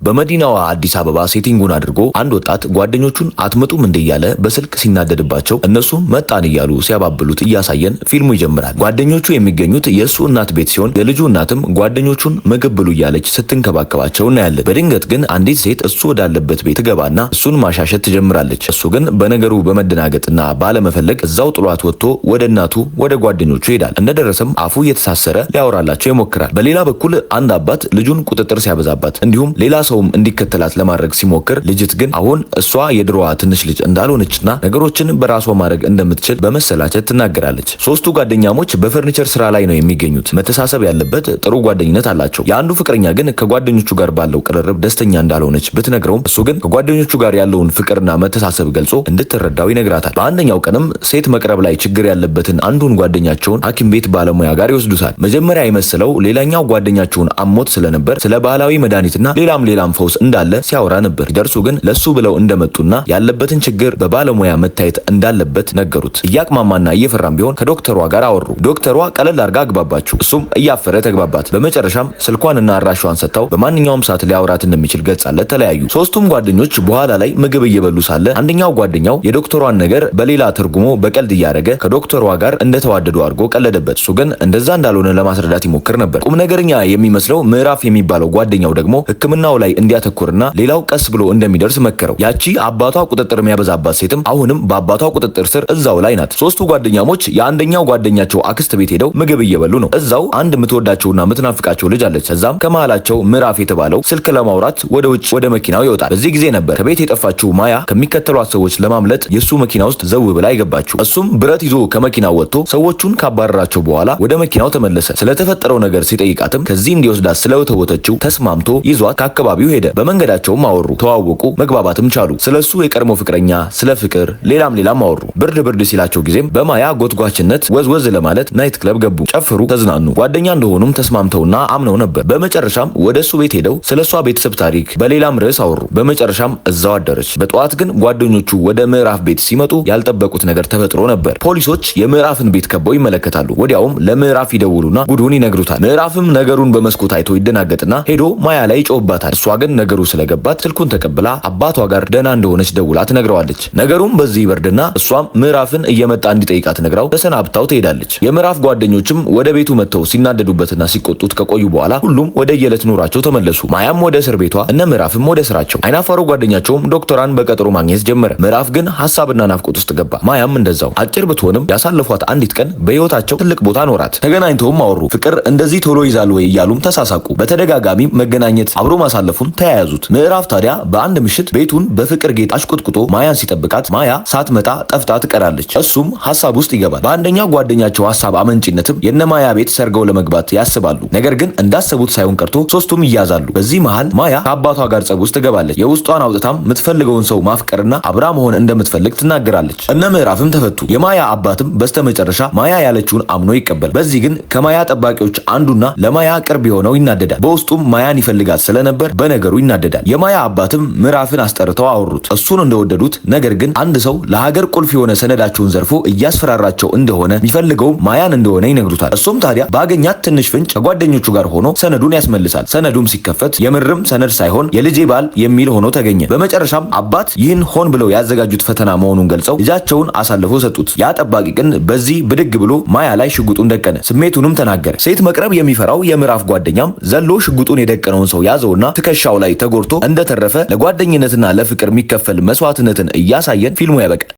በመዲናዋ አዲስ አበባ setting ኡን አድርጎ አንድ ወጣት ጓደኞቹን አትመጡም እንዴ እያለ በስልክ ሲናደድባቸው እነሱም መጣን እያሉ ሲያባብሉት እያሳየን ፊልሙ ይጀምራል። ጓደኞቹ የሚገኙት የእሱ እናት ቤት ሲሆን የልጁ እናትም ጓደኞቹን ምግብ ብሉ እያለች ስትንከባከባቸው እናያለን። በድንገት ግን አንዲት ሴት እሱ ወዳለበት ቤት ትገባና እሱን ማሻሸት ትጀምራለች። እሱ ግን በነገሩ በመደናገጥና ባለመፈለግ እዛው ጥሏት ወጥቶ ወደ እናቱ ወደ ጓደኞቹ ይሄዳል። እንደደረሰም አፉ እየተሳሰረ ሊያወራላቸው ይሞክራል። በሌላ በኩል አንድ አባት ልጁን ቁጥጥር ሲያበዛባት እንዲሁም ሌላ ሰውም እንዲከተላት ለማድረግ ሲሞክር ልጅት ግን አሁን እሷ የድሮዋ ትንሽ ልጅ እንዳልሆነችና ነገሮችን በራሷ ማድረግ እንደምትችል በመሰላቸት ትናገራለች። ሶስቱ ጓደኛሞች በፈርኒቸር ስራ ላይ ነው የሚገኙት። መተሳሰብ ያለበት ጥሩ ጓደኝነት አላቸው። የአንዱ ፍቅረኛ ግን ከጓደኞቹ ጋር ባለው ቅርርብ ደስተኛ እንዳልሆነች ብትነግረውም እሱ ግን ከጓደኞቹ ጋር ያለውን ፍቅርና መተሳሰብ ገልጾ እንድትረዳው ይነግራታል። በአንደኛው ቀንም ሴት መቅረብ ላይ ችግር ያለበትን አንዱን ጓደኛቸውን ሐኪም ቤት ባለሙያ ጋር ይወስዱታል። መጀመሪያ የመሰለው ሌላኛው ጓደኛቸውን አሞት ስለነበር ስለ ባህላዊ መድኃኒትና ሌላም ሌላም ፈውስ እንዳለ ሲያወራ ነበር። ሲደርሱ ግን ለሱ ብለው እንደመጡና ያለበትን ችግር በባለሙያ መታየት እንዳለበት ነገሩት። እያቅማማና እየፈራም ቢሆን ከዶክተሯ ጋር አወሩ። ዶክተሯ ቀለል አድርጋ አግባባችው። እሱም እያፈረ ተግባባት። በመጨረሻም ስልኳንና አድራሿን ሰጥታው በማንኛውም ሰዓት ሊያወራት እንደሚችል ገልጻለት ተለያዩ። ሶስቱም ጓደኞች በኋላ ላይ ምግብ እየበሉ ሳለ አንደኛው ጓደኛው የዶክተሯን ነገር በሌላ ትርጉሞ በቀልድ እያደረገ ከዶክተሯ ጋር እንደተዋደዱ አድርጎ ቀለደበት። እሱ ግን እንደዛ እንዳልሆነ ለማስረዳት ይሞክር ነበር። ቁም ነገረኛ የሚመስለው ምዕራፍ የሚባለው ጓደኛው ደግሞ ሕክምናው ላይ እንዲያተኩርና ሌላው ቀስ ብሎ እንደሚደርስ መከረው። ያቺ አባቷ ቁጥጥር የሚያበዛባት ሴትም አሁንም በአባቷ ቁጥጥር ስር እዛው ላይ ናት። ሶስቱ ጓደኛሞች የአንደኛው ጓደኛቸው አክስት ቤት ሄደው ምግብ እየበሉ ነው። እዛው አንድ የምትወዳቸውና የምትናፍቃቸው ልጅ አለች። እዛም ከመሃላቸው ምዕራፍ የተባለው ስልክ ለማውራት ወደ ውጭ ወደ መኪናው ይወጣል። በዚህ ጊዜ ነበር ከቤት የጠፋችው ማያ ከሚከተሏት ሰዎች ለማምለጥ የእሱ መኪና ውስጥ ዘው ብላ የገባችው። እሱም ብረት ይዞ ከመኪናው ወጥቶ ሰዎቹን ካባረራቸው በኋላ ወደ መኪናው ተመለሰ። ስለተፈጠረው ነገር ሲጠይቃትም ከዚህ እንዲወስዳት ስለወተወተችው ተስማምቶ ይዟት ከአካባቢው ሄደ። በመንገዳቸውም አወሩ፣ ተዋወቁ፣ መግባባትም ቻሉ። ስለሱ የቀድሞ ፍቅረኛ፣ ስለ ፍቅር፣ ሌላም ሌላም አወሩ። ብርድ ብርድ ሲላቸው ጊዜም በማያ ጎትጓችነት ወዝወዝ ለማለት night club ገቡ፣ ጨፍሩ፣ ተዝናኑ። ጓደኛ እንደሆኑም ተስማምተውና አምነው ነበር። በመጨረሻም ወደ እሱ ቤት ሄደው ስለ እሷ ቤተሰብ ታሪክ በሌላም ርዕስ አወሩ። በመጨረሻም እዛው አደረች። በጠዋት ግን ጓደኞቹ ወደ ምዕራፍ ቤት ሲመጡ ያልጠበቁት ነገር ተፈጥሮ ነበር። ፖሊሶች የምዕራፍን ቤት ከበው ይመለከታሉ። ወዲያውም ለምዕራፍ ይደውሉና ጉዱን ይነግሩታል። ምዕራፍም ነገሩን በመስኮት አይቶ ይደናገጥና ሄዶ ማያ ላይ ይጮህባታል። እሷ ግን ነገሩ ስለገባት ስልኩን ተቀብላ አባቷ ጋር ደህና እንደሆነች ደውላ ትነግረዋለች። ነገሩም በዚህ ይበርድና እሷም ምዕራፍን እየመጣ እንዲጠይቃት ነግራው ተሰናብታው ትሄዳለች። የምዕራፍ ጓደኞችም ወደ ቤቱ መጥተው ሲናደዱበትና ሲቆጡት ከቆዩ በኋላ ሁሉም ወደ የዕለት ኑሯቸው ተመለሱ። ማያም ወደ እስር ቤቷ፣ እነ ምዕራፍም ወደ ስራቸው። አይናፋሩ ጓደኛቸውም ዶክተሯን በቀጠሮ ማግኘት ጀመረ። ምዕራፍ ግን ሀሳብና ናፍቆት ውስጥ ገባ። ማያም እንደዛው። አጭር ብትሆንም ያሳለፏት አንዲት ቀን በህይወታቸው ትልቅ ቦታ ኖራት። ተገናኝተውም አወሩ። ፍቅር እንደዚህ ቶሎ ይዛል ወይ እያሉም ተሳሳቁ። በተደጋጋሚ መገናኘት አብሮ ማሳለፉን ተያያዙት። ምዕራፍ ታዲያ በአንድ ምሽት ቤቱን በፍቅር ጌጥ አሽቆጥቁጦ ማያን ሲጠብቃት ማያ ሳትመጣ ጠፍታ ትቀራለች። እሱም ሀሳብ ውስጥ ይገባል። በአንደኛው ጓደኛቸው ሀሳብ አመንጪነትም የነማያ ቤት ሰርገው ለመግባት ያስባሉ። ነገር ግን እንዳሰቡት ሳይሆን ቀርቶ ሶስቱም ይያዛሉ። በዚህ መሃል ማያ ከአባቷ ጋር ጸብ ውስጥ ትገባለች። የውስጧን አውጥታም የምትፈልገውን ሰው ማፍቀርና አብራ መሆን እንደምትፈልግ ትናገራለች። እነ ምዕራፍም ተፈቱ። የማያ አባትም በስተመጨረሻ ማያ ያለችውን አምኖ ይቀበላል። በዚህ ግን ከማያ ጠባቂዎች አንዱና ለማያ ቅርብ የሆነው ይናደዳል። በውስጡም ማያን ይፈልጋት ስለነበር በነገሩ ይናደዳል። የማያ አባትም ምዕራፍን አስጠርተው አወሩት። እሱን እንደወደዱት ነገር ግን አንድ ሰው ለሀገር ቁልፍ የሆነ ሰነዳቸውን ዘርፎ እያስፈራራቸው እንደሆነ የሚፈልገው ማያን እንደሆነ ይነግሩታል። እሱም ታዲያ ባገኛት ትንሽ ፍንጭ ከጓደኞቹ ጋር ሆኖ ሰነዱን ያስመልሳል። ሰነዱም ሲከፈት የምርም ሰነድ ሳይሆን የልጄ ባል የሚል ሆኖ ተገኘ። በመጨረሻም አባት ይህን ሆን ብለው ያዘጋጁት ፈተና መሆኑን ገልጸው ልጃቸውን አሳልፈው ሰጡት። ያ ጠባቂ ግን በዚህ ብድግ ብሎ ማያ ላይ ሽጉጡን ደቀነ። ስሜቱንም ተናገረ። ሴት መቅረብ የሚፈራው የምዕራፍ ጓደኛም ዘሎ ሽጉጡን የደቀነውን ሰው ያዘውና ትከሻው ላይ ተጎድቶ እንደተረፈ ለጓደኝነትና ለፍቅር የሚከፈል መስዋዕትነትን እያሳየን ፊልሙ ያበቃል።